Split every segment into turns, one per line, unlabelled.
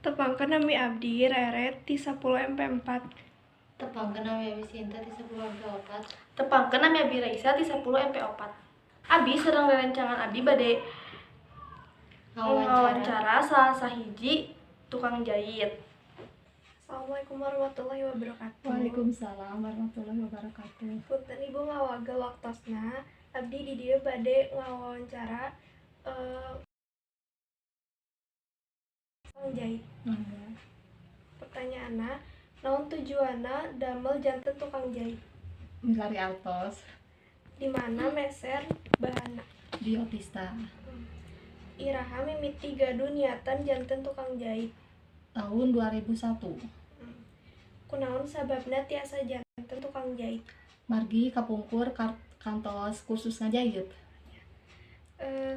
Tepangkeun, nami abdi Rere ti 10 MP4.
Tepangkeun, nami abi Sinta ti 10 MP4.
Tepangkeun, nami abi Raisa ti 10 MP4. Abi sareng rerencangan abi bade
ngawawancara
ngawawancara salah sahiji tukang jahit.
Assalamualaikum warahmatullahi wabarakatuh.
Waalaikumsalam warahmatullahi wabarakatuh.
Punten, Ibu, ngawagel waktosna. Abdi di dieu bade ngawawancara tukang jahit.
Mangga.
Pertanyaanna, naon tujuanna damel janten tukang jahit?
Milari artos.
Di mana meser bahanna?
Di Otista.
Iraha mimiti gaduh niatan janten tukang jahit?
Tahun 2001.
Kunaon sababna tiasa janten tukang jahit?
Margi kapungkur kantos kursus ngajahit.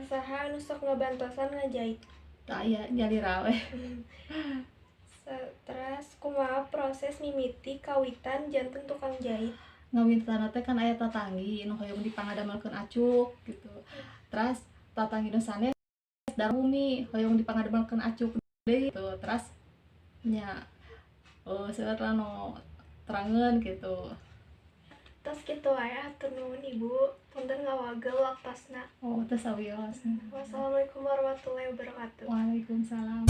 Saha anu sok ngabantosan ngajahit?
Teu aya, nyalira we.
Teras kumaha proses mimiti kawitan janten tukang jahit?
Ngawitan teh kan aya tatanggi nu hoyong dipangadamelkeun acuk gitu. Teras tatanggi nu sanes dari bumi hoyong dipangadamelkeun acuk deui gitu. Teras nya, oh, seueur lah nu terangeun gitu.
Tos kitu wae, hatur nuhun, Ibu. Punten ngawagel waktosna.
Oh, teu sawios.
Wassalamualaikum warahmatullahi wabarakatuh.
Waalaikumsalam.